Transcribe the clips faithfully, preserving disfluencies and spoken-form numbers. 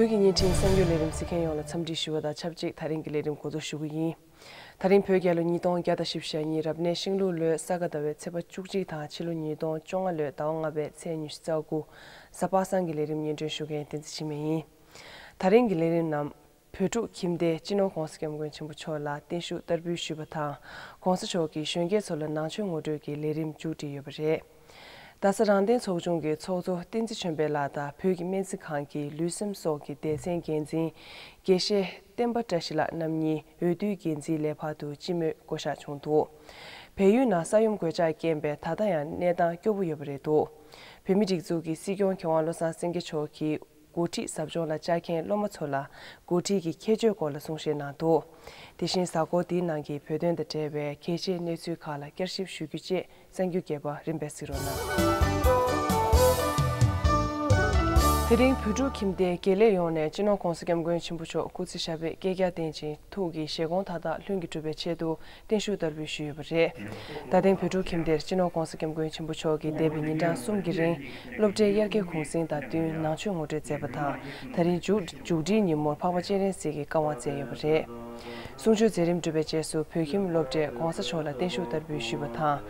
བོད་ཀྱི་བརྙན་འཕྲིན་གསར་འགྱུར་ལས་རིམ་གཟིགས་མཁན་ཡོངས་ལ་འཚམས་འདྲི་ཞུ་བ་དང་ཆབས་ཅིག་དེ་རིང་གི་ལས་རིམ་འགོ་འཛུགས་ཞུ་གི་ཡིན། དེ་རིང་བོད་རྒྱལ་ལོ་ཉིས་སྟོང་བརྒྱ་དང་བཞི་བཅུ་ཞེ་གཉིས་རབ་གནས་ཤིང་ལུག་ལོའི་ས་ག་ཟླ་བའི་ཚེས་པ་བཅུ་གཅིག་དང་ཕྱི་ལོ་ཉིས་སྟོང་བཅོ་ལྔ་ལོའི་ཟླ་བ་ལྔ་པའི་ཚེས་ཉི་ཤུ་རྩ་དགུ། གཟའ་པ་སངས་ཀྱི་ལས་རིམ་སྙན་སྒྲོན་ཞུ་མཁན་བསྟན་འཛིན་འཆི་མེད་ཡིན། དེ་རིང་གི་ལས་རིམ་ནང་། བོད་ཕྲུག་ཁྱིམ་སྡེའི་སྤྱི་ནོར་༸གོང་ས་༸སྐྱབས་མགོན་ཆེན་པོ་མཆོག་ལ་བརྟན་བཞུགས་བསྟར་འབུལ་ཞུས་པ་དང་། ༸གོང་ས་མཆོག་གིས་གཞོན་སྐྱེས་ཚོ་ལ་ནང་ཆོས་ངོ་སྤྲོད་ཀྱི་ལས་རིམ་མཇུག་བསྒྲིལ་ཡོད་པ་རེད། རྡ་ས་རང་བཙན་ཚོགས་ཆུང་གི་ཚོགས་གཙོ་བསྟན་འཛིན་ཆོས་འཕེལ་ལགས་དང་བོད་ཀྱི་སྨན་རྩིས་ཁང་གི་ལུས་སེམས་སྲོག་གི་སྡེ་ཚན་འགན་འཛིན་དགེ་བཤེས་བསྟན་པ་བཀྲ་ཤིས་ལགས་རྣམ་གཉིས་འོས་བསྡུའི་འགན་འཛིན་ལས་འཕར་དུ་སྤྱི་མོས་བསྐོ་གཞག་བྱུང་འདུག་བལ་ཡུལ་ནང་ས་ཡོམ་གོད་ཆག་རྐྱེན་པས་ད་ལྟ་ཡང་གནས་སྟངས་སྐྱོ་པོ་ཡོད་པ་རེད་འདུག་བོད་མིའི་སྒྲིག་འཛུགས་ཀྱི་སྲིད་སྐྱོང་མཁས་དབང་བློ་བཟང་སེང་གེ་མཆོག་གིས། འགོ་ཁྲིད་ཟབ་སྦྱོང་ལ་བཅར་མཁན་སློབ་མ་ཚོ་ལ་འགོ་ཁྲིད་ཀྱི་ཁྱད་ཆོས་སྐོར་ལ་གསུང་བཤད་གནང་འདུག་དེ་བཞིན་གཟའ་འཁོར་འདིའི་ནང་གི་བོད་དོན་དང་འབྲེལ་བའི་གལ་ཆེའི་གནས་ཚུལ་ཁག་ལ་བསྐྱར་ཞིབ་ཞུ་རྒྱུ་བཅས་གསར་འགྱུར་རྒྱས་པ་རིམ་པས་གཟིགས་རོགས་གནང་། དེ་རིང་བོད་ཕྲུག་ཁྱིམ་སྡེ་དགེ་ལེགས་ཡོངས་ནས་སྤྱི་ནོར་༸གོང་ས་༸སྐྱབས་མགོན་ཆེན་པོ་མཆོག་སྐུ་ཚེ་ཞབས་པད་བསྐལ་བརྒྱར་བརྟན་ཅིང་ཐུགས་ཀྱི་བཞེད་དགོངས་མཐའ་དག་ལྷུན་གྱིས་གྲུབ་པའི་ཆེད་དུ། བརྟན་བཞུགས་བསྟར་འབུལ་ཞུས་ཡོད་པ་རེད། རྡ་སྟེང་བོད་ཕྲུག་ཁྱིམ་སྡེར་སྤྱི་ནོར་༸གོང་ས་༸སྐྱབས་མགོན་ཆེན་པོ་མཆོག་གིས་འདས་པའི་ཉིན་གྲངས་གསུམ་གྱི་རིང་སློབ་གྲྭའི་དབྱར་ཁའི་གུང་གསེང་དང་བསྟུན་ནང་ཆོས་ངོ་སྤྲོད་མཛད་པ་དང་། ད་རིང་མཇུག་མཇུག་སྒྲིལ་ཉིན་མོར་འཕགས་པ་སྤྱན་རས་གཟིགས་ཀྱི་བཀའ་དབང་སྩལ་ཡོད་པ་རེད། གསུང་ཆོས་མཛད་རིམ་གྲུབ་པའི་རྗེས་སུ་བོད་ཁྱིམ་སློབ་གྲྭས་༸གོང་ས་མཆོག་ལ་བརྟན་བཞུགས་བསྟར་འབུལ་ཞུས་པ་དང་།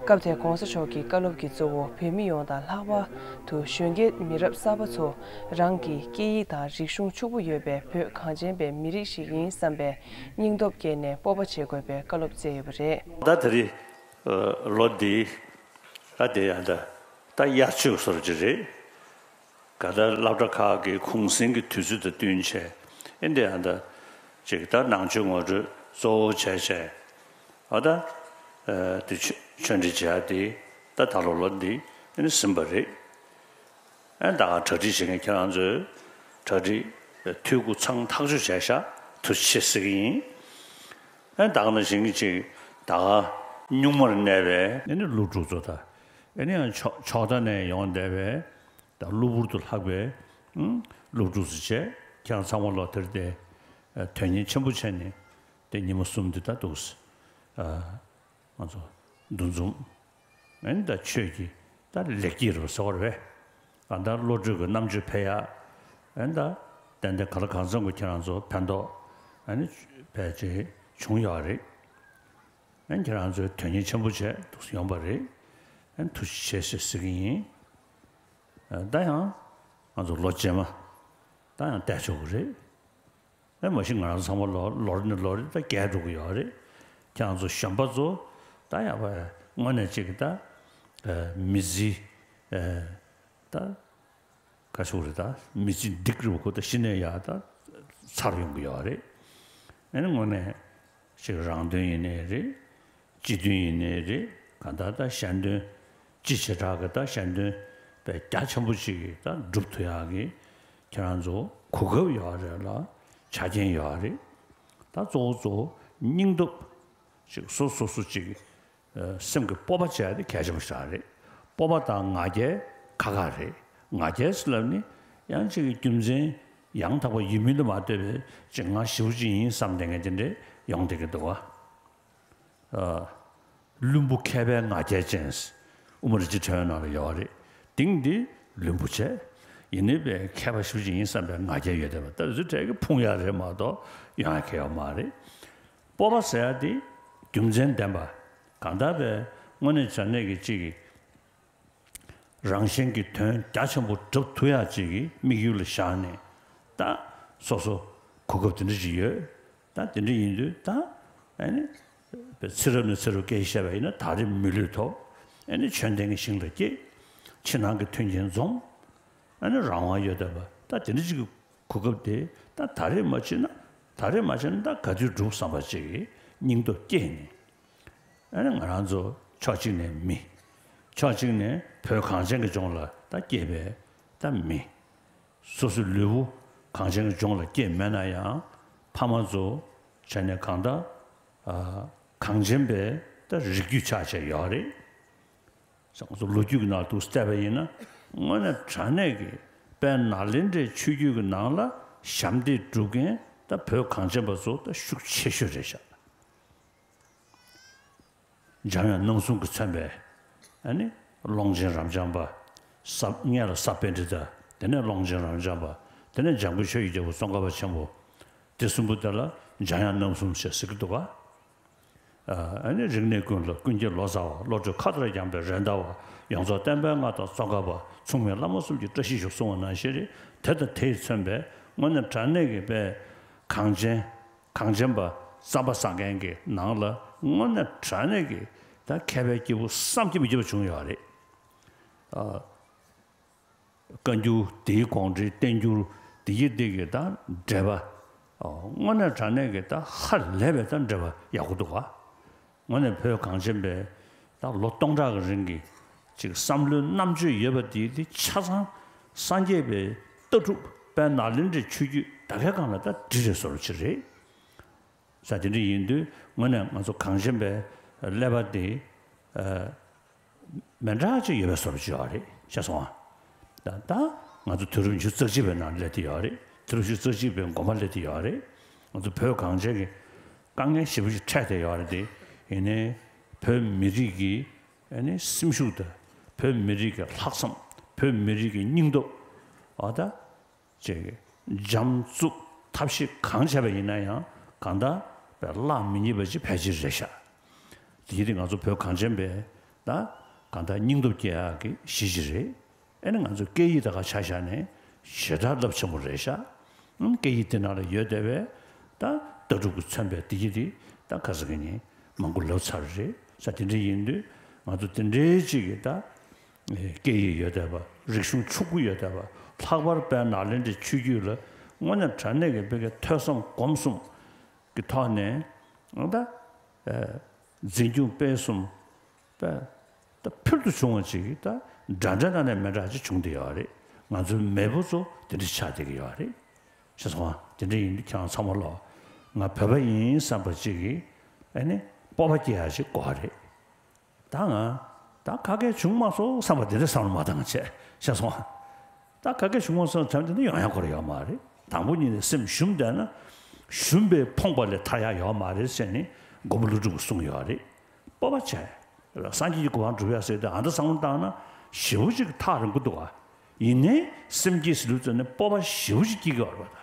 སྐབས་དེར་༸གོང་ས་མཆོག་གིས་བཀའ་སློབ་ཀྱི་གཙོ་བོ་བོད་མི་ཡོངས་དང་ལྷག་པར་དུ་གཞོན་སྐྱེས་མི་རབས་གསར་པ་ཚོ་རང་གི་སྐད་ཡིག་དང་རིག་གཞུང་ཕྱུག་པོ་ཡོད་པའི་བོད་གངས་ཅན་པའི་མི་རིགས་ཤིག་ཡིན་བསམ་པའི་སྙིང་སྟོབས་བསྐྱེད་ནས་སྤོབས་པ་བྱེད་དགོས་པའི་བཀའ་སློབ་སྩལ་ཡོད་པ་རེད། ད་དེ་རིང་ལོ་འདིའི་ད་དེ་ཡང་ད་ད་དབྱར་ཆོས་སོར་གྱི་རེད། ག་ད་སློབ་གྲྭ་ཁག་གི་གུང་གསེང་གི་དུས་ཚོད་དང་བསྟུན་བྱས་ཨེ་འདི་ཡང་ད་ཅིག་ད་ནང་ཆོས་ངོ་སྤྲོད་གཙོ་བོ་བྱས་བྱས་ཨ་ད་དེ་ཆོས་ཆོས་འབྲེལ་བྱས་དེ་ད་ད་ལོ་ལོ་འདི་ཨེ་ནི་ཟིན་པ་རེད། ཨེ་ད་ག་གྲ་སྒྲིག་བྱེད་མཁན་ཁྱེད་རང་ཚོས་གྲ་སྒྲིག་འཐུས་སྒོ་ཚང་ཐག་ཆོད་བྱས་ཤག་ཐུགས་རྗེ་ཆེ་ཟེར་གྱི་ཡིན། ཨེ་ད་ག་ནང་བཞིན་གྱི་ཅིག་ད་ག་གཉུག་མར་གནས་པའི་ཨེ་ནི་སློབ་ཕྲུག་ཚོ་དང་ཨེ་ནི་ཡང་ཕྱོགས་ཕྱོགས་མཐའ་ནས་ཡོང་བསྡད་པའི་ད་གློ་བུར་དུ་ལྷག་པའི་ཨུམ་སློབ་ཕྲུག་ཚོ་བཅས་ཁྱེད་རང་ཚང་མ་ལོ་དེར་དེ་དོན་སྙིང་ཆེན་པོ་བྱས་ནས་དེ་ཉི་མ་གསུམ་འདི་ད་འདུག་ཨ། ང་ཚོ་འདུ་འཛོམས་ཨེ་ནི་ད་ཆོས་ཀྱི་ད་ལེགས་སྐྱེས་རུ་ཟེར་བ་རེད། གང་ལྟར་བློ་གྲོས་ཀྱི་རྣམ་དཔྱོད་འཕེལ་ཡག་ཨེ་ནི་ད་ཏན་ཏན་ག་ལ་གང་འཚམ་གྱི་ཁྱེད་རང་ཚོ་ཕན་ཐོགས་ཨེ་ནི་ཕལ་ཆེར་བྱུང་ཡོད་རེད། ཨེ་ནི་ཁྱེད་རང་ཚོས་དོན་སྙིང་ཆེན་པོ་བྱས་འདུག་སེ་ཡོང་པ་རེད། ཨེ་ནི་ཐུགས་རྗེ་ཆེ་ཞེས་ཟེར་གྱི་ཡིན། ཨེ་ད་ཡང་ང་ཚོ་ལོ་རྗེས་མ་ད་ཡང་བལྟས་ཆོག་གི་རེད། ཨེ་མ་གཞི་ང་རང་ཚང་མ་ལོ་ལོ་རེ་ནས་ལོ་རེ་ད་རྒས་འགྲོ་གི་ཡོད་རེད། ཁྱེད་རང་ཚོ་གཞོན་པ་ཚོ་ད་ཡག་པ་དངོས་གནས་ཅིག་ད་ཨེ་མི་ཚེ་ཨེ་ད་ག་ཞུ་རེད་ད་མི་ཚེ་འགྲིག་རེད་ཁོ་ད་གཞི་ནས་ཡག་ད་ཚར་ཡོང་གི་ཡོད་རེད། ཨེ་ནི་དངོས་གནས་ཅིག་རང་དོན་ཡིན་ནའི་རེད། སྤྱི་དོན་ཡིན་ནའི་རེད། གང་ལྟར་ད་གཞན་དོན་སྤྱི་བྱེ་བྲག་གི་ད་གཞན་དོན་དཔེ་རྒྱ་ཆེན་པོ་ཅིག་གི་ད་སྒྲུབ་ཐུབ་ཡག་གི་ཁྱེད་རང་ཚོ་གོ་སྐབས་ཡོད་རེད་ལ་ཆ་རྐྱེན་ཡོད་རེད། ད་གཙོ་བོ་གཙོ་བོ་སྙིང་སྟོབས་ཅིག་སོ་སོ་སོ་ཅིག་སེམས་ཀྱི་སྤོབས་པ་བྱས་ཏེ་གལ་ཆེན་པོ་ཞིག་རེད། སྤོབས་པ་དང་ང་རྒྱལ་ཁ་ཁ་རེད། ང་རྒྱལ་ཟེར་ལབ་ནི་ཡང་ཅིག་གི་རྒྱུ་མཚན་ཡང་དག་པ་ཡོད་མིན་དུ་མ་ལྟོས་པའི་ཅིག་ང་ཞེ་པོ་ཅིག་ཡིན་བསམ་བསྡད་མཁན་དེ་འདྲས་ཡོང་བསྡད་ཀྱི་འདུག་བ། བླུན་པོ་མཁས་པའི་ང་རྒྱལ་ཅན། དབུ་མ་རིན་ཆེན་ཕྲེང་བའི་ནང་ལ་ཡོད་རེད། དེང་འདི་བླུན་པོ་བྱས། ཡིན་ནའི་པའི་མཁས་པ་ཞེ་པོ་ཅིག་ཡིན་བསམ་པའི་ང་རྒྱལ་ཡོད་བསྡད་པ་ད་རི་ཚོའི་གྲས་ཀྱི་ཕུང་ཡག་རེད་མ་གཏོགས་ཡོང་ཡག་གི་ཡོད་མ་རེད། སྤོབས་པ་ཟེར་ཡག་དེ་རྒྱུ་མཚན་ལྡན་པ། གང་ལྟར་པའི་དངོས་གནས་བྱས་ནས་ཀྱི་གཅིག་གི་རང་གཞན་གྱི་དོན་རྒྱ་ཆེན་པོ་སྒྲུབ་ཐུབ་ཡག་ཅིག་གི་དམིགས་ཡུལ་ལ་བཞག་ནས་ད་སོ་སོ་གོ་སྐབས་དེ་འདྲ་ཅིག་ཡོད། ད་དེ་འདྲ་ཡིན་དུས་ད་ཨ་ནི་ཚེ་རབས་ནས་ཚེ་རབས་སྐད་ཆ་བཤད་པ་ཡིན་ན་ད་རེས་མི་ལུས་ཐོབ། ཨ་ནི་ཆོས་ལྡན་གྱི་ཞིང་ལ་སྐྱེས། ཕྱི་ནང་གི་མཐུན་རྐྱེན་འཛོམས། ཨ་ནི་རང་དབང་ཡོད་བསྡད་པ་ད་དེ་འདྲ་ཅིག་གི་གོ་སྐབས་དེ་ད་ད་རེས་མ་བྱས་ན་ད་རེས་མ་བྱས་ན་ད་ག་དུས་སྒྲུབ་བསམ་པ་ཅིག་གི་སྙིང་སྟོབས་སྐྱེས་ནས། ཨ་ནི་ང་རང་ཚོ་ཕྱོགས་གཅིག་ནས་མི། ཕྱོགས་གཅིག་ནས་བོད་གངས་ཅན་གྱི་ལྗོངས་ལ་ད་སྐྱེས་པའི་ད་མི། སོ་སོའི་ལུས་པོ་གངས་ཅན་གྱི་ལྗོངས་ལ་སྐྱེས་མེད་ན་ཡང་ཕ་མ་ཚོ་བྱས་ནས་གང་ལྟར་ཨ་གངས་ཅན་པའི་ད་རིགས་རྒྱུད་ཆགས་བྱས་ཡོད་རེད། ང་ཚོ་ལོ་རྒྱུས་ཀྱི་ནང་དུ་བལྟས་པ་ཡིན་ན་དངོས་གནས་དྲང་གནས་ཀྱི་དཔལ་ནཱ་ལེནྡྲའི་ཆོས་བརྒྱུད་ཀྱི་ནང་ལ་ཞབས་འདེགས་སྒྲུབ་མཁན་ད་བོད་གངས་ཅན་པ་ཚོ་ད་ཤུགས་ཆེ་ཤོས་རེད་ཤག་འཇམ་དབྱངས་སྣང་གསུམ་གྱིས་མཚོན་པའི་ཨ་ནི་ཀློང་ཆེན་རབ་འབྱམས་པ། ས་སྔོན་ལ་ས་པཎྜི་ཏ། དེ་ནས་ཀློང་ཆེན་རབ་འབྱམས་པ། དེ་ནས་འཇམ་མགོན་ཆོས་ཀྱི་རྒྱལ་པོ་ཙོང་ཁ་པ་ཆེན་པོ། དེ་གསུམ་པོ་དེ་ལ་འཇམ་དབྱངས་རྣམ་གསུམ་ཞེས་ཟེར་གྱི་འདུག་ག་ཨ་ནི་རིག་གནས་ཀུན་ལ་ཀུན་གྱིས་ལོ་ཙཱ་བ། བློ་གྲོས་མཁའ་ལྟར་ཡངས་པའི་རེད་མདའ་བ། ཡོངས་རྫོགས་བསྟན་པའི་མངའ་བདག་ཙོང་ཁ་པ། མཚུངས་མེད་བླ་མ་གསུམ་གྱི་བཀྲ་ཤིས་ཤོག་གསུང་བ་ནང་བཞིན་རེད། དེ་དང་དེས་མཚོན་པའི་དངོས་གནས་དྲང་གནས་ཀྱི་པའི་གངས་ཅན། གངས་ཅན་པ་རྩམ་པ་ཟ་མཁན་གྱི་ནང་ལ་དངོས་གནས་དྲང་གནས་ཀྱི་ད་མཁས་པའི་སྐྱེས་བུ་བསམ་གྱིས་མི་ཁྱབ་པ་བྱུང་ཡོད་རེད། ཨ། བཀའ་འགྱུར་དེའི་དགོངས་འགྲེལ་བསྟན་འགྱུར་དེ་ཡི་དེ་གི་ད་འགྲེལ་པ། ཨོ། དངོས་གནས་དྲང་གནས་ཀྱི་ད་ཧ་ལས་པའི་ད་འགྲེལ་པ་ཡག་པོ་འདུག་ག་དངོས་གནས་བོད་གངས་ཅན་པའི་ད་ལོ་སྟོང་ཕྲག་གི་རིང་གི་ཅིག་བསམ་བློའི་རྣམ་དཔྱོད་ཡོད་པ་དེ་དེ་ཆ་ཚང་སངས་རྒྱས་པའི་ལྟ་གྲུབ་དཔལ་ནཱ་ལེནྡྲའི་ཆོས་བརྒྱུད་ད་གའི་སྒང་ལ་ད་འདྲེས་རེད་བཟོ་འདྲ་ཅིག་རེད། ས་དེ་འདྲ་ཡིན་དུས་དངོས་གནས་ང་ཚོ་གངས་ཅན་པའི་ཀླད་པ་དེ་ཨ་མི་འདྲ་ཅིག་ཡོད་པའི་བཟོ་འདྲ་ཅིག་ཡོད་རེད། ཤེས་སོང་ཨ། ད་ད་ང་ཚོ་དུས་རབས་ཉི་ཤུ་རྩ་གཅིག་པའི་ནང་སླེབས་བསྡད་ཡོད་རེད། དུས་རབས་ཉི་ཤུ་རྩ་གཅིག་པའི་མགོ་མ་སླེབས་བསྡད་ཡོད་རེད། ང་ཚོ་བོད་གངས་ཅན་གྱི་དཀའ་ངལ་ཞེ་པོ་ཅིག་འཕྲད་བསྡད་ཡོད་རེད་དེ། ཡིན་ནའི་བོད་མི་རིགས་ཀྱི་ཨ་ནི་སེམས་ཤུགས་དང་། བོད་མི་རིགས་ཀྱི་ལྷག་བསམ། བོད་མི་རིགས་ཀྱི་སྙིང་སྟོབས། ཨ་ད། ཅེས་འཇམ་རྩུབ་ཐབས་ཤེས་གང་བྱས་པ་ཡིན་ན་ཡང་གང་ལྟར་བརླག་མི་ཉན་པ་ཅིག་ཕལ་ཆེར་རེད་ཤག་དེ་ཡིན་དུས་ང་ཚོ་བོད་གངས་ཅན་པའི་ད་གང་ལྟར་སྙིང་སྟོབས་སྐྱེ་ཡག་གི་གཞི་ཅིག་རེད། ཨ་ནི་ང་ཚོ་སྐད་ཡིག་དེ་ག་ཆ་བཞག་ནས་ཞེ་དྲག་རླབས་ཆེན་པོ་རེད་ཤག་ཨང་། སྐད་ཡིག་དེ་ནང་ལ་ཡོད་བསྡད་པའི་ད་ལྟ་གྲུབ་ཀྱིས་མཚོན་པའི་དེ་ཡིན་དུས་ད་ག་ཟེར་གི་ཡིན། མང་པོ་ལབ་ཚར་རེད། ས་དེ་འདྲ་ཡིན་དུས་ང་ཚོ་དེ་འདྲའི་ཅིག་གི་ད་སྐད་ཡིག་ཡོད་བསྡད་པ། རིག་གཞུང་ཕྱུག་པོ་ཡོད་བསྡད་པ། ལྷག་པར་དཔལ་ནཱ་ལེནྡྲའི་ཆོས་བརྒྱུད་ལ་དངོས་གནས་དྲང་གནས་ཀྱི་བོད་ཀྱི་ཐོས་བསམ་སྒོམ་གསུམ་གྱི་ཐོག་ནས་ད་འཛིན་སྐྱོང་སྤེལ་གསུམ་པ་ད་ཕུལ་དུ་བྱུང་བ་ཅིག་ད་འདྲ་འདྲ་ན་ནས་མི་འདྲ་ཅིག་བྱུང་བསྡད་ཡོད་རེད། ང་ཚོའི་མེས་པོ་ཚོ་དེ་འདྲ་ཆགས་བསྡད་ཀྱི་ཡོད་རེད། ཤེས་སོང་ཨ། དེ་འདྲ་ཡིན་དུས་ཁྱེད་རང་ཚང་མ་ལོ་ང་བོད་པ་ཡིན་བསམ་པ་ཅིག་གིས་ཨ་ནི་སྤོབས་པ་སྐྱེ་ཡག་ཅིག་དགོས་རེད། ད་ང་ད་ག་གེ་བྱུང་མ་སོང་བསམ་པ་དེ་འདྲ་བསམ་བློ་མ་བཏང་བྱས། ཤེས་སོང་ཨ། ད་ག་གེ་བྱུང་མ་སོང་བསམ་དེ་འདྲ་ཡོང་ཡག་ཁོ་ར་ཡོད་མ་རེད། དང་པོ་ཉིད་ནས་སེམས་ཞུམ་བསྡད་ན་ཞུམ་པའི་ཕོངས་པ་ལས་ཐར་ཡག་ཡོད་མ་རེད་ཟེར་ནས་མགོན་པོ་ཀླུ་སྒྲུབ་ཀྱིས་གསུངས་ཡོད་རེད། སྤོབས་པ་བྱས། སངས་རྒྱས་ཀྱི་གོ་འཕང་སྒྲུབ་ཡག་ཟེར་ཏེ་ཨ་འདྲ་བསམ་བློ་བཏང་ན་ཞེ་པོ་ཅིག་ཐག་རིང་པོ་འདུག་ཨ། ཡིན་ནའི་སེམས་བསྐྱེད་ཟེར་ལུགས་ཙམ་ནས་སྤོབས་པ་ཞེ་པོ་ཅིག་སྐྱེ་གི་ཡོད་རེད་པ། ད་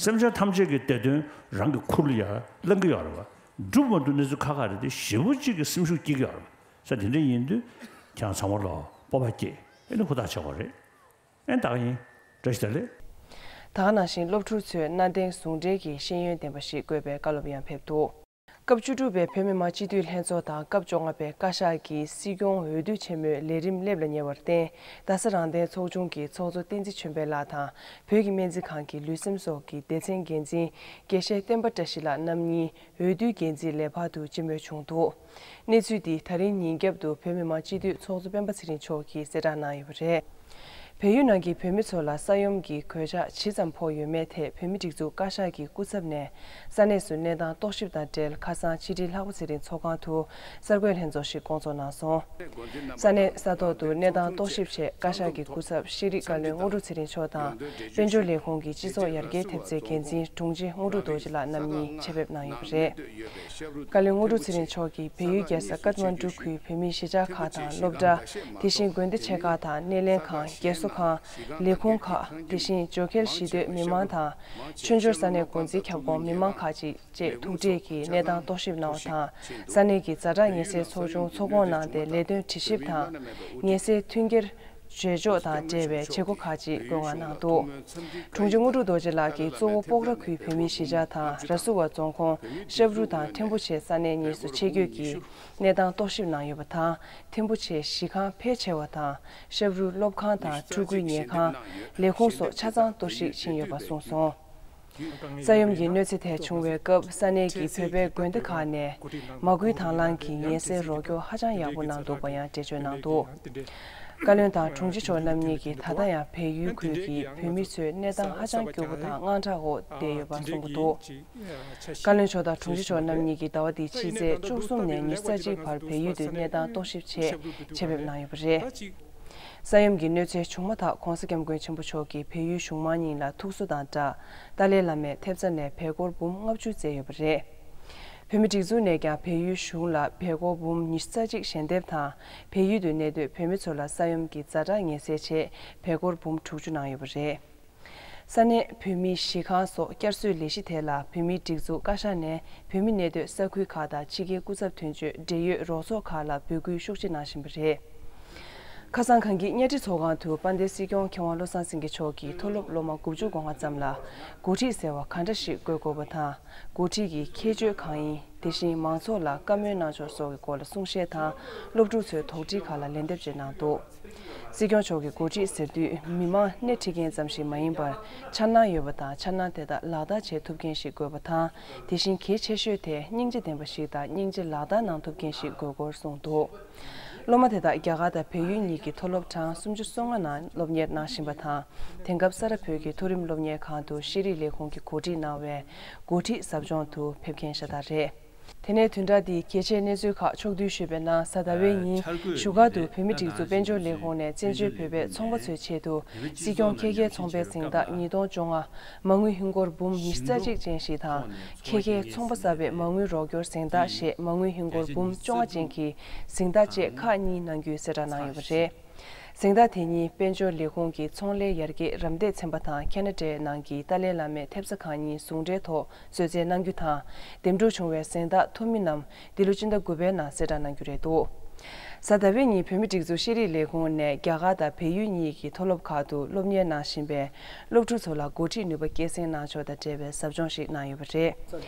སེམས་ཅན་ཐམས་ཅད་ཀྱི་བདེ་དོན་རང་གི་ཁུར་ལ་ཡར་བླང་གི་ཡོད་རེད་པ། སྒྲུབ་མ་ཐུབ་གནས་ཚུལ་ཁག་ཁག་རེད་དེ། ཞེ་པོ་ཅིག་གི་སེམས་ཤུགས་སྐྱེ་གི་ཡོད་རེད་པ། ས་དེ་འདྲ་ཡིན་དུས་ཁྱེད་རང་ཚང་མ་ལོ་སྤོབས་པ་སྐྱེ། ཨེ་ནི་ཧུར་ཐག་བྱེད་དགོས་རེད། ཨེ་ད་ག་ཡིན། བཀྲ་ཤིས་བདེ་ལེགས། ད་ག་ནང་བཞིན་སློབ་ཕྲུག་ཚོས་གནའ་དེང་ཟུང་འབྲེལ་གྱི་ཤེས་ཡོན་ལྡན་པ་ཞིག་དགོས་པའི་བཀའ་སློབ་ཡང་ཕེབས་འདུག་སྐབས་བཅུ་དྲུག་པའི་བོད་མི་མང་སྤྱི་འཐུས་ལྷན་ཚོགས་དང་སྐབས་བཅོ་ལྔ་པའི་བཀའ་ཤག་གི་སྲིད་སྐྱོང་འོས་བསྡུ་ཆེན་མོའི་ལས་རིམ་སླེབས་ལ་ཉེ་བར་བརྟེན། རྡ་ས་རང་བཙན་ཚོགས་ཆུང་གི་ཚོགས་གཙོ་བསྟན་འཛིན་ཆོས་འཕེལ་ལགས་དང་བོད་ཀྱི་སྨན་རྩིས་ཁང་གི་ལུས་སེམས་སོགས་ཀྱི་སྡེ་ཚན་འགན་འཛིན་དགེ་བཤེས་བསྟན་པ་བཀྲ་ཤིས་ལགས་རྣམ་གཉིས་འོས་བསྡུའི་འགན་འཛིན་ལས་འཕར་དུ་སྤྱི་མོས་བྱུང་འདུག་གནས་ཚུལ་འདི་ད་རིང་ཉིན་རྒྱབ་ཏུ་བོད་མི་མང་སྤྱི་འཐུས་ཚོགས་གཙོ་སྤེན་པ་ཚེ་རིང་མཆོག་གིས་གསལ་བསྒྲགས་གནང་ཡོད་པ་རེད། བལ་ཡུལ་ནང་གི་བོད་མི་ཚོ་ལ་ས་ཡོམ་གྱི་གོད་ཆག་ཇི་ཙམ་ཕོག་ཡོད་མེད་ཐད་བོད་མིའི་སྒྲིག་འཛུགས་བཀའ་ཤག་གི་སྐུ་ཚབ་ནས་ས་གནས་སུ་གནས་སྟངས་རྟོག་ཞིབ་དང་འབྲེལ་ཁ་སང་ཕྱི་དྲིལ་ལྷག་པ་ཚེ་རིང་ཚོགས་ཁང་དུ་གསར་འགོད་ལྷན་ཚོགས་ཤིག་བསྐོང་ཚོགས་གནང་སོང་། ས་གནས་ས་ཐོག་ཏུ་གནས་སྟངས་རྟོག་ཞིབ་ཆེད་བཀའ་ཤག་གི་སྐུ་ཚབ་ཤེས་རིག་བཀའ་བློན་དངོས་གྲུབ་ཚེ་རིང་མཆོག་དང་། དཔལ་འབྱོར་ལས་ཁུངས་ཀྱི་སྤྱི་ཚོགས་ཡར་རྒྱས་ཐེབས་རྩའི་འགན་འཛིན་དྲུང་ཆེ་དངོས་གྲུབ་རྡོ་རྗེ་ལགས་རྣམ་གཉིས་ཆེད་ཕེབས་གནང་ཡོད་པ་རེད། བཀའ་བློན་དངོས་གྲུབ་ཚེ་རིང་མཆོག་གིས་བལ་ཡུལ་རྒྱལ་ས་ཀཏ་མན་གྲུ་ཁུལ་བོད་མིའི་གཞིས་ཆགས་ཁག་དང་སློབ་གྲྭ། དེ་བཞིན་དགོན་སྡེ་ཆེ་ཁག་དང་སྣེ་ལེན་ཁང་། རྒས་གསོ་ཁང་། ལས་ཁུངས་ཁག་དེ་བཞིན་ཇོ་ཁལ་གཞིས་སྡོད་མི་མང་དང་། ཆོས་འབྱོར་ས་གནས་འགོ་འཛིན་ཁྱབ་ཁོངས་མི་མང་ཁག་ཅིག་བཅས་ཐུག་འཕྲད་ཀྱིས་གནས་སྟངས་རྟོག་ཞིབ་གནང་བ་དང་། ས་གནས་ཀྱི་ཛ་དྲག་ངལ་སེལ་ཚོགས་ཆུང་ཚོགས་ཁོངས་གནང་སྟེ་ལས་དོན་དྲི་ཞིབ་དང་། ངལ་སེལ་མཐུན་རྐྱེན་བརྗེ་གཅོག་དང་འབྲེལ་བའི་བྱེད་སྒོ་ཁག་ཅིག་བཀོད་མངགས་གནང་འདུག་དྲུང་ཆེ་དངོས་གྲུབ་རྡོ་རྗེ་ལགས་ཀྱིས་གཙོ་བོ་སྤོག་ར་ཁུལ་བོད་མིའི་གཞིས་ཆགས་དང་ར་སུ་བ་རྫོང་ཁོངས་ཤབ་རུ་དང་ཐིམ་ཕུ་བཅས་ས་གནས་གཉིས་སུ་ཆེད་བསྐྱོད་ཀྱིས་གནས་སྟངས་རྟོག་ཞིབ་གནང་ཡོད་པ་དང་། ཐིམ་ཕུ་བཅས་གཞིས་ཁང་ཕལ་ཆེ་བ་དང་ཤབ་རུ་སློབ་ཁང་དང་ཕྲུ་གུའི་ཉལ་ཁང་། ལས་ཁུངས་སོགས་ཆ་ཚང་གཏོར་བཤིག་ཕྱིན་ཡོད་པ་གསུངས་སོང་། ས་ཡོམ་གྱི་གནོད་འཚེ་དེ་བྱུང་བའི་སྐབས་ས་གནས་ཀྱི་བོད་པའི་དགོན་སྡེ་ཁག་ནས་མ་བསྐུལ་དང་བླངས་ཀྱིས་ངལ་སེལ་རོགས་སྐྱོར་ཧ་ཅང་ཡག་པོ་གནང་འདུག་པ་ཡང་འགྲེལ་བརྗོད་གནང་འདུག་བཀའ་བློན་དང་དྲུང་ཆེ་མཆོག་རྣམ་གཉིས་ཀྱིས་ད་ལྟ་ཡང་བལ་ཡུལ་ཁུལ་གྱི་བོད་མི་ཚོའི་གནས་སྟངས་ཧ་ཅང་སྐྱོ་པོ་དང་དངངས་སྐྲག་འོག་བསྡད་ཡོད་པ་གསུང་གི་འདུག་བཀའ་བློན་མཆོག་དང་དྲུང་ཆེ་མཆོག་རྣམ་གཉིས་ཀྱིས་ཟླ་བ་འདིའི་ཕྱི་ཚེས་བཅུ་གསུམ་ནས་ཉི་ཤུ་རྩ་གཅིག་བར་བལ་ཡུལ་དུ་གནས་སྟངས་རྟོག་ཞིབ་ཆེད་ཆེད་ཕེབས་གནང་ཡོད་པ་རེད། ས་ཡོམ་གྱི་གནོད་འཚེ་བྱུང་མ་ཐག་༧གོང་ས་༧སྐྱབས་མགོན་ཆེན་པོ་མཆོག་གིས་བལ་ཡུལ་གཞུང་མང་གཉིས་ལ་ཐུགས་གསོ་དང་སྦྲགས་ཏཱ་ལའི་བླ་མས་ཐེབས་རྩ་ནས་བལ་སྒོར་འབུམ་ལྔ་བཅུ་བསྩལ་ཡོད་པ་རེད། བོད་མིའི་སྒྲིག་འཛུགས་ནས་ཀྱང་བལ་ཡུལ་གཞུང་ལ་བལ་སྒོར་འབུམ་ཉི་ཤུ་རྩ་གཅིག་ཞལ་འདེབས་དང་། བལ་ཡུལ་དུ་གནས་སྡོད་བོད་མི་ཚོ་ལ་ས་ཡོམ་གྱི་ཛ་དྲག་ངལ་སེལ་ཆེད་བལ་སྒོར་འབུམ་དྲུག་ཅུ་གནང་ཡོད་པ་རེད། ས་གནས་བོད་མིའི་གཞིས་ཁང་སོགས་བསྐྱར་གསོའི་ལས་གཞི་དེ་ལ་བོད་མིའི་སྒྲིག་འཛུགས་བཀའ་ཤག་ནས་བོད་མི་གནས་སྡོད་ས་ཁུལ་ཁག་དང་ཕྱི་རྒྱལ་སྐུ་ཚབ་དོན་གཅོད་འབྲེལ་ཡོད་རོགས་ཚོགས་ཁག་ལ་འབོད་སྐུལ་ཤུགས་ཆེ་གནང་བཞིན་པ་རེད། ཁ་སང་གངས་སྐྱིད་གཉའ་ཁྲི་ཚོགས་ཁང་དུ་དཔལ་ལྡན་སྲིད་སྐྱོང་མཁས་དབང་བློ་བཟང་སེང་གེ་མཆོག་གིས་མཐོ་སློབ་སློབ་མ་དགུ་བཅུ་གོ་ལྔ་ཙམ་ལ་འགོ་ཁྲིད་ཟེར་བ་ག་འདྲ་ཞིག་དགོས་དགོས་པ་དང་། འགོ་ཁྲིད་ཀྱི་ཁྱད་ཆོས་གང་ཡིན། དེ་བཞིན་མང་ཚོགས་ལ་བཀའ་མོལ་གནང་ཕྱོགས་སོགས་ཀྱི་སྐོར་ལ་གསུང་བཤད་དང་སློབ་ཕྲུག་ཚོའི་དོགས་འདྲི་ཁག་ལ་ལན་འདེབས་བཅས་གནང་འདུག་སྲིད་སྐྱོང་མཆོག་གིས་འགོ་ཁྲིད་ཟེར་དུས་མི་མང་སྣེ་ཁྲིད་མཁན་ཙམ་ཞིག་མ་ཡིན་པར་འཆར་སྣང་ཡོད་པ་དང་། འཆར་སྣང་དེ་དག་ལག་བསྟར་བྱེད་ཐུབ་མཁན་ཞིག་དགོས་པ་དང་། དེ་བཞིན་གལ་ཆེ་ཤོས་དེ་སྙིང་རྗེ་ལྡན་པ་ཞིག་དང་། སྙིང་རྗེ་ལག་བསྟར་གནང་ཐུབ་མཁན་ཞིག་དགོས་སྐོར་གསུངས་འདུག་སློབ་མ་དེ་དག་རྒྱ་གར་དང་བལ་ཡུལ་གཉིས་ཀྱི་མཐོ་སློབ་གྲངས་སུམ་ཅུ་སོ་ལྔ་ནང་སློབ་གཉེར་གནང་བཞིན་པ་དང་། དེང་སྐབས་ས་རཱ་བོད་ཀྱི་མཐོ་རིམ་སློབ་གཉེར་ཁང་དུ་ཤེས་རིག་ལས་ཁུངས་ཀྱིས་གོ་སྒྲིག་གནང་བའི་འགོ་ཁྲིད་ཟབ་སྦྱོང་དུ་ཕེབས་མཁན་ཤ་སྟག་རེད། དེ་ནས་བདུན་ཕྲག་འདིའི་གལ་ཆེའི་གནས་ཚུལ་ཁག་ཕྱོགས་བསྡུས་ཞུས་པ་ཡིན་ན། གཟའ་ཟླ་བའི་ཉིན་བཞུགས་སྒར་དུ་བོད་མིའི་སྒྲིག་འཛུགས་དཔལ་འབྱོར་ལས་ཁུངས་ནས་བཙན་བྱོལ་བོད་པའི་ཚོང་པ་ཚོའི་ཆེད་དུ་སྲིད་སྐྱོང་ཁྱེད་མཁས་ཚོང་པའི་གཟེངས་རྟགས་ཉིས་སྟོང་བཅོ་ལྔ། མ་དངུལ་ཧིན་སྒོར་འབུམ་ཉི་ཤུ་རྩ་གཅིག་ཅན་ཞིག་དང་། ཁྱེད་མཁས་ཚོང་པ་གསར་པའི་མ་དངུལ་རོགས་སྐྱོར་གཟེངས་རྟགས་ཞེས་མ་དངུལ་ཧིན་སྒོར་འབུམ་བཅོ་ལྔ་ཅན་གྱི་གཟེངས་རྟགས་བཅས་ཁག་གཉིས་གནང་རྒྱུའི་གསལ་བསྒྲགས་གནང་ཡོད་པ་རེད། གཟེངས་རྟགས་དེ་ཉིད་དཔལ་འབྱོར་ལས་ཁུངས་ཀྱི་ཚོང་ལས་ཡར་རྒྱས་རམ་འདེགས་ཚན་པ་དང་ཁེ་ན་ཌའི་ནང་གི་ཏཱ་ལའི་བླ་མའི་ཐེབས་རྩ་ཁང་གཉིས་ཟུང་འབྲེལ་ཐོག་གསོལ་སྩལ་གནང་རྒྱུ་དང་། འདེམས་སྒྲུག་བྱུང་བའི་གཟེངས་རྟགས་ཐོབ་མི་རྣམས་འདི་ལོ་སྤྱི་ཟླ་དགུ་པའི་ནང་གསལ་བསྒྲགས་གནང་རྒྱུ་རེད་འདུག་གཟའ་ཟླ་བའི་ཉིན་བོད་མིའི་སྒྲིག་འཛུགས་ཤེས་རིག་ལས་ཁུངས་ནས་རྒྱ་གར་དང་བལ་ཡུལ་གཉིས་ཀྱི་མཐོ་སློབ་ཁག་ཏུ་སློབ་གཉེར་གནང་བཞིན་པའི་སློབ་ཕྲུག་ཚོ་ལ་འགོ་ཁྲིད་ནུས་པ་སྐྱེད་སྲིང་གནང་ཕྱོགས་དང་འབྲེལ་བའི་ཟབ་སྦྱོང་ཞིག་གནང་ཡོད་པ་རེད།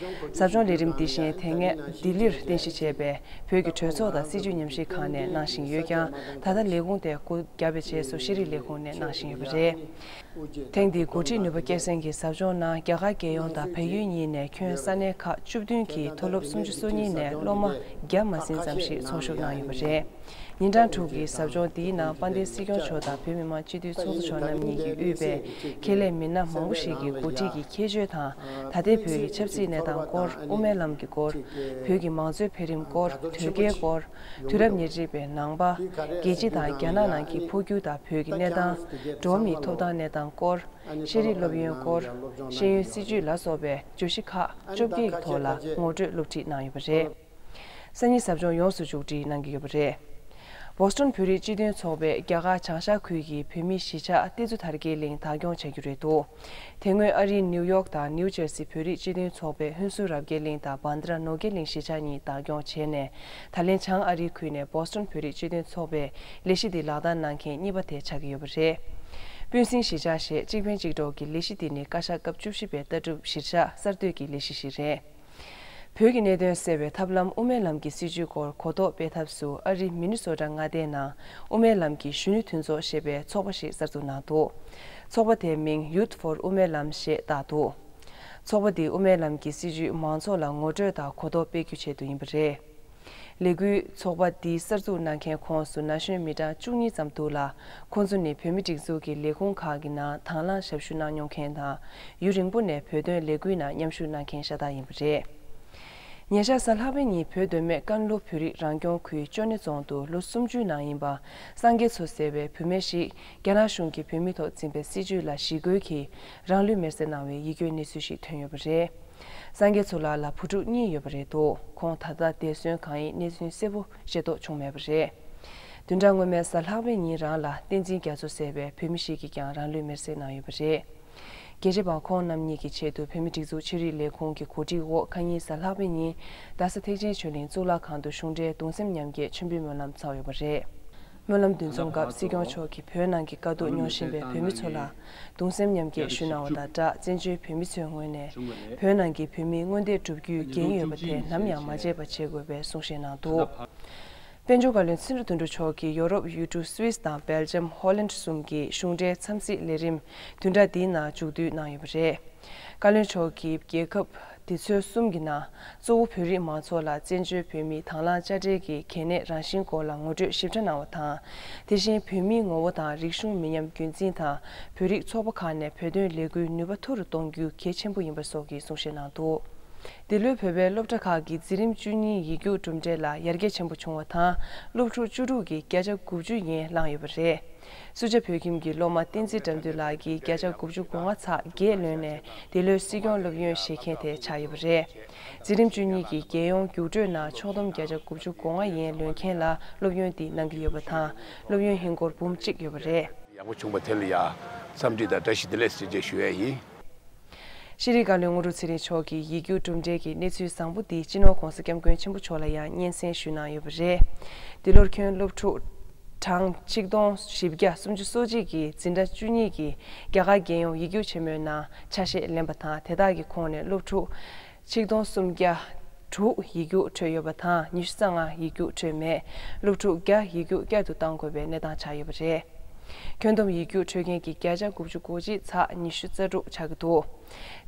ཟབ་སྦྱོང་ལས་རིམ་འདི་བཞིན་དེ་སྔ་ལྡི་ལིར་རྟེན་གཞི་བྱས་པའི་བོད་ཀྱི་གྲོས་ཚོགས་དང་སྲིད་བྱུས་ཉམས་ཞིབ་ཁང་ནས་གནང་བཞིན་ཡོད་ཀྱང་། ད་ལྟ་ལས་ཁུངས་དེ་སྒོ་བརྒྱབ་པའི་རྗེས་སུ་ཤེས་རིག་ལས་ཁུངས་ནས་གནང་བཞིན་ཡོད་པ་རེད། ཐེངས་འདིའི་འགོ་ཁྲིད་ནུས་པ་སྐྱེད་སྲིང་གི་ཟབ་སྦྱོང་ནང་རྒྱ་གར་རྒྱལ་ཡོངས་དང་བལ་ཡུལ་གཉིས་ནས་ཁྱོན་ས་གནས་ཁག་བཅུ་བདུན་གྱི་མཐོ་སློབ་སུམ་ཅུ་སོ་གཉིས་ནས་སློབ་མ་བརྒྱ་མ་ཟིན་ཙམ་ཞིག་ཚོགས་ཞུགས་གནང་ཡོད་པ་རེད། ཉིན་གྲངས་དྲུག་གི་ཟབ་སྦྱོང་འདིའི་ནང་དཔལ་ལྡན་སྲིད་སྐྱོང་མཆོག་དང་བོད་མི་མང་སྤྱི་འཐུས་ཚོགས་གཙོ་མཆོག་རྣམ་གཉིས་ཀྱིས་དབུས་པའི་ཁེ་ལས་མི་སྣ་མང་པོ་ཞིག་གིས་འགོ་ཁྲིད་ཀྱི་ཁྱད་ཆོས་དང་། ད་ལྟའི་བོད་ཀྱི་ཆབ་སྲིད་གནས་སྟངས་སྐོར། དབུ་མའི་ལམ་གྱི་སྐོར། བོད་ཀྱི་མང་གཙོའི་འཕེལ་རིམ་སྐོར། དོལ་རྒྱལ་སྐོར། དུས་རབས་ཉེར་གཅིག་པའི་ནང་པ། རྒྱལ་སྤྱི་དང་རྒྱ་ནག་ནང་གི་འཕོ་འགྱུར་དང་བོད་ཀྱི་གནས་སྟངས། འགྲོ་བ་མིའི་ཐོབ་ཐང་གནས་སྟངས་སྐོར། ཤེས་རིག་སློབ་ཡོན་སྐོར། ཤེས་ཡོན་སྲིད་བྱུས་ལ་སོགས་པའི་བརྗོད་གཞི་ཁག་བཅོ་བརྒྱད་ཀྱི་ཐོག་ལ་ངོ་སྤྲོད་སློབ་ཁྲིད་གནང་ཡོད་པ་རེད། སང་ཉིན་ཟབ་སྦྱོང་ཡོངས་སུ་མཇུག་སྒྲིལ་གནང་གི་ཡོད་པ་རེད། བོ་སི་ཊོན་བོད་རིགས་སྤྱི་མཐུན་ཚོགས་པས་རྒྱ་གར་བྱང་ཤར་ཁུལ་གྱི་བོད་མིའི་གཞིས་ཆགས་ཏི་ཛུ་དར་རྒྱས་གླིང་བདག་སྐྱོང་བྱ་རྒྱུ་རེད་འདུག་དེ་སྔོན་ཨ་རིའི་ནིའུ་ཡོག་དང་ནིའུ་ཇར་སི་བོད་རིགས་སྤྱི་མཐུན་ཚོགས་པས་ཧུན་སུར་རབ་རྒྱས་གླིང་དང་བྷན་དྲ་ནོར་རྒྱས་གླིང་གཞིས་ཆགས་གཉིས་བདག་སྐྱོང་བྱས་ནས། ད་ལན་བྱང་ཨ་རིའི་ཁུལ་ནས་བོ་སི་ཊོན་བོད་རིགས་སྤྱི་མཐུན་ཚོགས་པས་ལས་གཞི་འདི་ལག་བསྟར་གནང་མཁན་གཉིས་པ་དེ་ཆགས་ཀྱི་ཡོད་པ་རེད། སྤུན་སྲིང་གཞིས་ཆགས་ཞེས་གཅིག་ཕན་གཅིག་གྲོགས་ཀྱི་ལས་གཞི་འདི་ནི་བཀའ་ཤག་སྐབས་བཅུ་བཞི་པའི་ལྟ་གྲུབ་གཞིར་བཞག་གསར་གཏོད་ཀྱི་ལས་གཞི་ཞིག་རེད། བོད་ཀྱི་གནད་དོན་སེལ་བའི་ཐབས་ལམ་དབུ་མའི་ལམ་གྱི་སྲིད་བྱུས་སྐོར་གོ་རྟོགས་སྤེལ་ཐབས་སུ་ཨ་རིའི་མི་ནི་སོ་ཊ་མངའ་སྡེའི་ནང་དབུ་མའི་ལམ་གྱི་གཞོན་ནུ་མཐུན་ཚོགས་ཞེས་པའི་ཚོགས་པ་ཞིག་གསར་འཛུགས་གནང་འདུག་ཚོགས་པ་དེའི་མིང་Youth for དབུ་མའི་ལམ་ཞེས་བཏགས་འདུག་ཚོགས་པ་འདི་དབུ་མའི་ལམ་གྱི་སྲིད་བྱུས་མང་ཚོགས་ལ་ངོ་སྤྲོད་དང་གོ་རྟོགས་སྤེལ་རྒྱུའི་ཆེད་དུ་ཡིན་པ་རེད། ལས་འགུལ་ཚོགས་པ་འདི་གསར་འཛུགས་གནང་མཁན་ཁོངས་སུ་ན་གཞོན་མི་གྲངས་བཅུ་གཉིས་ཙམ་འདུག་ལ། ཁོང་ཚོ་ནི་བོད་མིའི་སྒྲིག་འཛུགས་ཀྱི་ལས་ཁུངས་ཁག་གི་ནང་དང་བླངས་ཞབས་ཞུ་གནང་མྱོང་མཁན་དང་། ཡུན་རིང་པོ་ནས་བོད་དོན་ལས་འགུལ་ནང་མཉམ་ཞུགས་གནང་མཁན་ཤ་སྟག་ཡིན་པ་རེད། ཉེ་ཆར་གཟའ་ལྷག་པའི་ཉིན་བོད་མདོ་སྨད་ཀན་ལྷོ་བོད་རིགས་རང་སྐྱོང་ཁུལ་ཅོ་ནེ་རྫོང་དུ་ལོ་སུམ་ཅུའི་ནང་ཡིན་པ། སངས་རྒྱས་མཚོ་ཟེར་བའི་བུད་མེད་ཞིག་རྒྱ་ནག་གཞུང་གིས་བོད་མིའི་ཐོག་འཛིན་པའི་སྲིད་བྱུས་ལ་ཞི་རྒོལ་གྱིས་རང་ལུས་མེར་སྲེག་གནང་བའི་ཡིད་སྐྱོའི་གནས་ཚུལ་ཞིག་ཐོན་ཡོད་པ་རེད། སངས་རྒྱས་མཚོ་ལགས་ལ་བུ་ཕྲུག་གཉིས་ཡོད་པ་རེད་འདུག་ཁོང་ད་ལྟ་འདས་གསོན་གང་ཡིན་གནས་ཚུལ་གསལ་པོ་ཤེས་རྟོགས་བྱུང་མེད་པ་རེད། བདུན་ཕྲག་སྔོན་མའི་གཟའ་ལྷག་པའི་ཉིན་རང་ལ་བསྟན་འཛིན་རྒྱ་མཚོ་ཟེར་བའི་བུད་མེད་ཞིག་གིས་ཀྱང་རང་ལུས་མེར་སྲེག་གནང་ཡོད་པ་རེད། རྒྱལ་གཅེས་པ་ཁོང་རྣམ་གཉིས་ཀྱི་ཆེད་དུ་བོད་མིའི་སྒྲིག་འཛུགས་ཆོས་རིག་ལས་ཁུངས་ཀྱི་གོ་སྒྲིག་འོག་ཁ་ཉིན་གཟའ་ལྷག་པའི་ཉིན་རྡ་ས་ཐེག་ཆེན་ཆོས་གླིང་གཙུག་ལག་ཁང་དུ་གཞུང་འབྲེལ་གདུང་སེམས་མཉམ་སྐྱེད་མཆོད་འབུལ་སྨོན་ལམ་ཚོགས་ཡོད་པ་རེད། སྨོན་ལམ་འདི་ཚོ་སྐབས་སྲིད་སྐྱོང་མཆོག་གིས་བོད་ནང་གི་དཀའ་སྡུག་མྱོང་བཞིན་པའི་བོད་མི་ཚོ་ལ་གདུང་སེམས་མཉམ་སྐྱེད་ཞུ་གནང་བ་དང་སྦྲགས། བཙན་བྱོལ་བོད་མི་ཚོའི་ངོས་ནས་བོད་ནང་གི་བོད་མིའི་མངོན་འདོད་བསྒྲུབ་རྒྱུའི་འགན་ཡོད་པ་དེ་ནམ་ཡང་མ་བརྗེད་པ་བྱེད་དགོས་པའི་གསུང་བཤད་གནང་འདུག་དཔལ་འབྱོར་བཀའ་བློན་ཚེ་རིང་དོན་གྲུབ་མཆོག་གིས་ཡོ་རོབ་ཡུལ་གྲུ་སུད་སི་དང་སྦེལ་ཇམ། ཧོ་ལན་གསུམ་གྱི་གཞུང་འབྲེལ་འཚམས་གཟིགས་ལས་རིམ་བདུན་ཕྲག་འདིའི་ནང་མཇུག་བསྡུ་གནང་ཡོད་པ་རེད། བཀའ་བློན་མཆོག་གིས་རྒྱལ་ཁབ་འདི་ཚོ་གསུམ་གྱི་ནང་གཙོ་བོ་བོད་རིགས་མང་ཚོགས་ལ་བཙན་བྱོལ་བོད་མིའི་དང་བླངས་དཔྱ་ཁྲལ་གྱི་གལ་གནད་རང་བཞིན་སྐོར་ལ་ངོ་སྤྲོད་ཞིབ་ཕྲ་གནང་བ་དང་། དེ་བཞིན་བོད་མིའི་ངོ་བོ་དང་རིག་གཞུང་མི་ཉམས་རྒྱུན་འཛིན་དང་། བོད་རིགས་ཚོགས་པ་ཁག་ནས་བོད་དོན་ལས་འགུལ་ནུས་པ་མཐོ་རུ་གཏོང་རྒྱུ་གལ་ཆེན་པོ་ཡིན་པ་སོགས་ཀྱི་གསུང་བཤད་གནང་འདུག་འདི་ལོའི་བོད་པའི་སློབ་གྲྭ་ཁག་གི་འཛིན་རིམ་བཅུ་གཉིས་ཡིག་རྒྱུགས་གྲུབ་འབྲས་ལ་ཡར་རྒྱས་ཆེན་པོ་བྱུང་བ་དང་། སློབ་ཕྲུག་བཅུ་དྲུག་གིས་བརྒྱ་ཆ་དགུ་བཅུ་ཡན་བླངས་ཡོད་པ་རེད། སུ་ཇཱ་བོད་ཁྱིམ་གྱི་སློབ་མ་བསྟན་འཛིན་དགྲ་འདུལ་ལགས་ཀྱིས་བརྒྱ་ཆ་དགུ་བཅུ་གོ་ལྔ་ཚེག་བརྒྱད་ལོན་ནས་འདི་ལོའི་སྲིད་སྐྱོང་སློབ་ཡོན་བཞེས་མཁན་དེ་ཆགས་ཡོད་པ་རེད། འཛིན་རིམ་བཅུ་གཉིས་ཀྱི་རྒྱལ་ཡོངས་རྒྱུགས་སྤྲོད་ནང་ཕྱོགས་བསྡོམས་བརྒྱ་ཆ་དགུ་བཅུ་གོ་ལྔ་ཡན་ལོན་མཁན་ལ་སློབ་ཡོན་འདི་གནང་གི་ཡོད་པ་དང་། སློབ་ཡོན་ཧིན་སྒོར་འབུམ་གཅིག་ཡོད་པ་རེད། ཡག་པོ་བྱུང་བ་དེ་ལ་ཡ་ འཚམས་འདྲི་དང་བཀྲ་ཤིས་བདེ་ལེགས་ཟེར་རྗེས་ཞུ་ཡས་ཡིན། ཤེས་རིག་བཀའ་བློན་དངོས་གྲུབ་ཚེ་རིང་མཆོག་གིས་ཡིག་རྒྱུགས་གྲུབ་འབྲས་ཀྱི་གནས་ཚུལ་བཟང་པོ་འདི་སྤྱི་ནོར་༸གོང་ས་༸སྐྱབས་མགོན་ཆེན་པོ་མཆོག་ལ་ཡང་སྙན་སེང་ཞུས་གནང་ཡོད་པ་རེད། འདི་ལོར་ཁྱོན་སློབ་ཕྲུག་གྲངས་ཆིག་སྟོང་བཞི་བརྒྱ་སུམ་ཅུ་སོ་གཅིག་གིས་འཛིན་གྲྭ་བཅུ་གཉིས་ཀྱི་རྒྱ་གར་རྒྱལ་ཡོངས་ཡིག་རྒྱུགས་ཆེན་མོའི་ནང་ཆ་ཤས་ལེན་པ་དང་། དེ་དག་གི་ཁོངས་ནས་སློབ་ཕྲུག་ཆིག་སྟོང་སུམ་བརྒྱ་དྲུག་ཡིག་རྒྱུགས་འཕྲོད་ཡོད་པ་དང་། ཉི་ཤུ་རྩ་ལྔ་ཡིག་རྒྱུགས་འཕྲོད་མེད། སློབ་ཕྲུག་བརྒྱ་ཡིག་རྒྱུགས་བསྐྱར་དུ་གཏང་དགོས་པའི་གནས་སྟངས་ཆགས་ཡོད་པ་རེད། ཁྱོན་བསྡོམས་ཡིག་རྒྱུགས་འཕྲོད་མཁན་གྱི་བརྒྱ་ཆ་དགུ་བཅུ་གོ་གཅིག་ཚེག་ཉི་ཤུ་རྩ་དྲུག་ཆགས་ཀྱི་འདུག་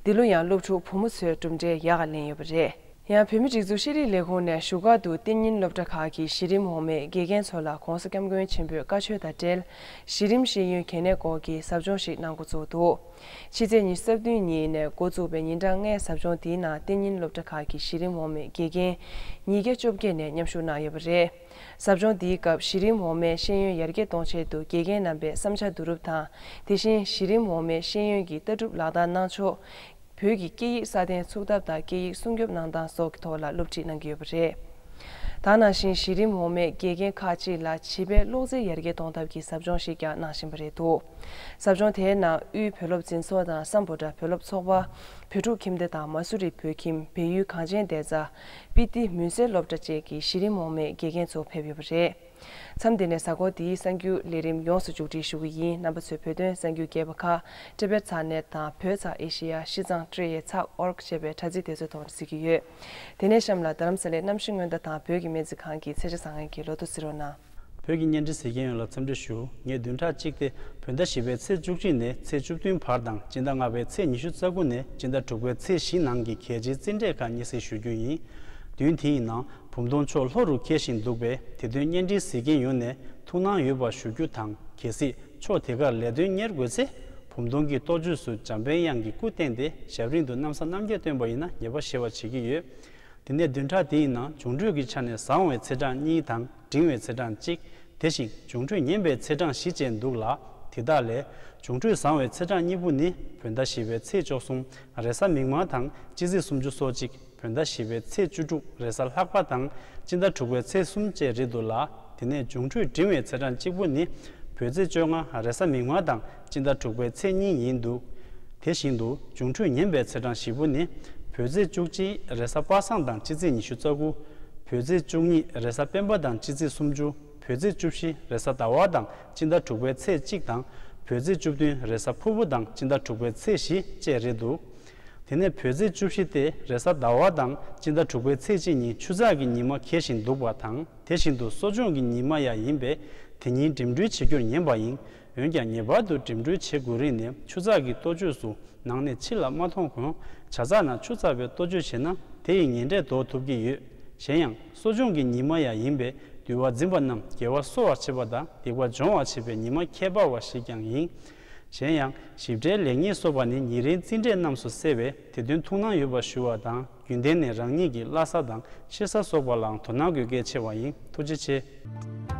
འདི་ལོ་ཡང་སློབ་ཕྲུག་བུ་མོ་ཚོས་གྲུབ་འབྲས་ཡག་ག་ལེན་ཡོད་པ་རེད། ཡང་བོད་མིའི་སྒྲིག་འཛུགས་ཤེས་རིག་ལས་ཁུངས་ནས་བཞུགས་སྒར་དུ་གཏན་ཉིན་སློབ་གྲྭ་ཁག་གི་གཞི་རིམ་འོག་མའི་དགེ་རྒན་ཚོ་ལ་༸གོང་ས་༸སྐྱབས་མགོན་ཆེན་པོའི་བཀའ་ཆོས་དང་འབྲེལ་གཞི་རིམ་ཤེས་ཡོན་གལ་གནད་སྐོར་གྱི་ཟབ་སྦྱོང་ཞིག་གནང་འགོ་བཙུགས་འདུག་ཕྱི་ཚེས་ཉི་ཤུ་རྩ་བདུན་ཉིན་ནས་འགོ་བཙུགས་པའི་ཉིན་གྲངས་ལྔའི་ཟབ་སྦྱོང་འདིའི་ནང་གཏན་ཉིན་སློབ་གྲྭ་ཁག་གི་གཞི་རིམ་འོག་མའི་དགེ་རྒན་ཉིས་བརྒྱ་བཅོ་བརྒྱད་ནས་མཉམ་ཞུགས་གནང་ཡོད་པ་རེད། ཟབ་སྦྱོང་འདིའི་སྐབས་གཞི་རིམ་འོག་མའི་ཤེས་ཡོན་ཡར་རྒྱས་གཏོང་ཆེད་དུ་དགེ་རྒན་རྣམ་པས་བསམ་འཆར་བསྡུ་རུབ་དང་། དེ་བཞིན་གཞི་རིམ་འོག་མའི་ཤེས་ཡོན་གྱི་ལྟ་གྲུབ་ལག་བསྟར་གནང་ཕྱོགས། བོད་ཀྱི་སྐད་ཡིག་སྲ་བརྟན་ཚུགས་ཐབས་དང་། སྐད་ཡིག་སྲུང་སྐྱོབ་གནང་སྟངས་སོགས་ཀྱི་ཐོག་ལ་སློབ་ཁྲིད་གནང་གི་ཡོད་པ་རེད། ད་ནང་བཞིན་གཞི་རིམ་འོག་མའི་དགེ་རྒན་ཁག་ཅིག་ལ་བྱིས་པའི་གློག་རྫས་ཡར་རྒྱས་གཏོང་ཐབས་ཀྱི་ཟབ་སྦྱོང་ཞིག་ཀྱང་གནང་བཞིན་པ་རེད་འདུག་ཟབ་སྦྱོང་དེའི་ནང་དབུས་བོད་སློབ་འཛིན་ཚོགས་དང་སམ་བྷོ་ཊ་བོད་སློབ་ཚོགས་པ། བོད་ཕྲུག་ཁྱིམ་སྡེ་དང་མ་སུ་རི་བོད་ཁྱིམ། བལ་ཡུལ་གངས་ཅན་བདེ་རྩ། སྤི་ཏི་མུན་སེལ་སློབ་གྲྭ་བཅས་ཀྱི་གཞི་རིམ་འོག་མའི་དགེ་རྒན་ཚོ་ཕེབས་ཡོད་པ་རེད། མཚམས་འདི་ནས་གཟའ་འཁོར་འདིའི་གསར་འགྱུར་ལས་རིམ་ཡོངས་སུ་མཇུག་སྒྲིལ་ཞུ་གི་ཡིན། རྣམ་པ་ཚོས་བོད་དོན་གསར་འགྱུར་རྒྱས་པ་ཁག་ཊི་བེཊ་ཚག་ནེཊ་དང་བོད་ཚག་ཨེ་ཤེ་ཡ་ཤི་ཙང་ཊི་རེ་ཡེ་ཚག་ཨོར་ཀ་ཅེས་པའི་དྲ་ཚིགས་དེ་ཚོའི་ཐོག་ནས་གཟིགས་ཀྱི་ཡོད། དེ་ནས་གཤམ་ལ་རྡ་རམ་ས་ལའི་གནམ་གཤིས་སྔོན་བརྡ་དང་བོད་ཀྱི་སྨན་རྩིས་ཁང་གི་ཚེས་ཆ་བཟང་ངན་གྱི་ལོ་ཐོ་གཟིགས་རོགས་གནང་། བོད་ཀྱི་བརྙན་འཕྲིན་གཟིགས་མཁན་ཡོངས་ལ་འཚམས་འདྲི་ཞུ། ངས་བདུན་ཕྲག་གཅིག་སྟེ་བོད་ཟླ་བཞི་པའི་ཚེས་བཅུ་གཅིག་ནས་ཚེས་བཅུ་བདུན་བར་དང་། སྤྱི་ཟླ་ལྔ་པའི་ཚེས་ཉི་ཤུ་རྩ་དགུ་ནས་སྤྱི་ཟླ་དྲུག་པའི་ཚེས་བཞི་ནང་གི་གལ་ཆེའི་རྩིས་འབྲས་ཁག་སྙན་སེང་ཞུ་རྒྱུ་ཡིན། བདུན་དེ་ཡི་ནང་བུམ་སྟོང་ཕྱོགས་ལྷོ་རུ་འཁེལ་བཞིན་འདུག་པས། དེ་དོན་བརྙན་འཕྲིན་གཟིགས་མཁན་ཡོངས་ནས་ཐུགས་སྣང་ཡོད་པ་ཞུ་རྒྱུ་དང་། གལ་སྲིད་ཕྱོགས་དེ་གར་ལས་དོན་གཉེར་དགོས་ཚེ། བུམ་སྟོང་གི་གཏོ་བཅོས་སུ་འཇམ་དཔལ་དབྱངས་ཀྱི་སྐུ་བསྟན་ཏེ་ཞབས་རིམ་དུ་གནམ་ས་གནམ་རྒྱས་བཏོན་པ་ཡིན་ན་ཉེས་པ་ཞེ་བ་བྱེད་ཀྱི་ཡོད། དེ་ནས་བདུན་ཕྲག་དེའི་ནང་འབྱུང་འཕྲོད་ཀྱི་ཆ་ནས་བཟང་བའི་ཚེས་གྲངས་གཉིས་དང་འབྲིང་བའི་ཚེས་གྲངས་གཅིག་དེ་བཞིན་འབྱུང་འཕྲོད་ངན་པའི་ཚེས་གྲངས་བཞི་བཅས་འདུག་ལ། དེ་དག་ལས་འབྱུང་འཕྲོད་བཟང་བའི་ཚེས་གྲངས་གཉིས་པོ་ནི་བོད་ཟླ་བཞི་པའི་ཚེས་བཅུ་གསུམ་རེས་གཟའ་མིག་དམར་དང་སྤྱི་ཚེས་སུམ་ཅུ་སོ་གཅིག་བོད་ཟླ་བཞི་པའི་ཚེས་བཅུ་དྲུག་རེས་གཟའ་ལྷག་པ་དང་སྤྱི་ཟླ་དྲུག་པའི་ཚེས་གསུམ་བཅས་རེད་འདུག་ལ། དེ་ནས་འབྱུང་འཕྲོད་འབྲིང་བའི་ཚེས་གྲངས་གཅིག་པོ་ནི་བོད་ཚེས་བཅོ་ལྔ་རེས་གཟའ་མིག་དམར་དང་སྤྱི་ཟླ་དྲུག་པའི་ཚེས་གཉིས་ཡིན་འདུག་དེ་བཞིན་དུ་འབྱུང་འཕྲོད་ངན་པའི་ཚེས་གྲངས་བཞི་པོ་ནི་བོད་ཚེས་བཅུ་གཅིག་རེས་གཟའ་པ་སངས་དང་སྤྱི་ཚེས་ཉི་ཤུ་རྩ་དགུ། བོད་ཚེས་བཅུ་གཉིས་རེས་གཟའ་སྤེན་པ་དང་སྤྱི་ཚེས་སུམ་ཅུ། བོད་ཚེས་བཅུ་བཞི་རེས་གཟའ་ཟླ་བ་དང་སྤྱི་ཟླ་དྲུག་པའི་ཚེས་གཅིག་དང་། བོད་ཚེས་བཅུ་བདུན་རེས་གཟའ་ཕུར་བུ་དང་སྤྱི་ཟླ་དྲུག་པའི་ཚེས་བཞི་བཅས་རེད་འདུག་དེ་ནས་བོད་ཚེས་བཅུ་བཞི་སྟེ་རེས་གཟའ་ཟླ་བ་དང་སྤྱི་ཟླ་དྲུག་པའི་ཚེས་གཅིག་ཉིན་ཆུ་ཚགས་ཀྱི་ཉི་མ་འཁེལ་བཞིན་འདུག་པ་དང་། དེ་བཞིན་དུ་གསོ་སྦྱོང་གི་ཉི་མ་ཡང་ཡིན་པས། དེ་ཉིན་འགྲིམ་འགྲུལ་བྱེད་རྒྱུར་ཉན་པ་ཡིན། འོན་ཀྱང་ངེས་པར་དུ་འགྲིམ་འགྲུལ་བྱེད་དགོས་རིགས་ནི་ཆུ་ཚགས་ཀྱི་གཏོ་བཅོས་སུ་ནང་ནས་ཕྱི་ལ་མ་མཐོང་གོང་ཇ་ཚགས་ནང་ཆུ་ཚ་བའི་གཏོ་བཅོས་བྱས་ན་དེ་ཡི་ངན་འབྲས་ཟློག་ཐུབ་ཀྱི་ཡོད། གཞན་ཡང་གསོ་སྦྱོང་གི་ཉི་མ་ཡང་ཡིན་པས་འདུལ་བ་འཛིན་པ་རྣམས་དགེ་བ་གསོ་བར་བྱེད་པ་དང་སྡིག་པ་སྦྱོང་བར་བྱེད་པའི་ཉི་མ་ཁྱད་པར་བ་ཞིག་ཀྱང་ཡིན། གཞན་ཡང་ཞིབ་ཕྲའི་ལེགས་ཉེས་སོགས་པ་ནི་ཉིན་རེའི་རྩིས་འབྲས་རྣམས་སུ་གསལ་བས་དེ་དོན་ཐུགས་སྣང་ཡོད་པ་ཞུ་བ་དང་། རྒྱུན་ལྡན་ནས་རང་ཉིད་ཀྱི་བླ་གཟའ་དང་ཕྱི་གཟའ་སོགས་པ་ལའང་དོ་སྣང་དགོས་གལ་ཆེ་བ་ཡིན། ཐུགས་རྗེ་ཆེ།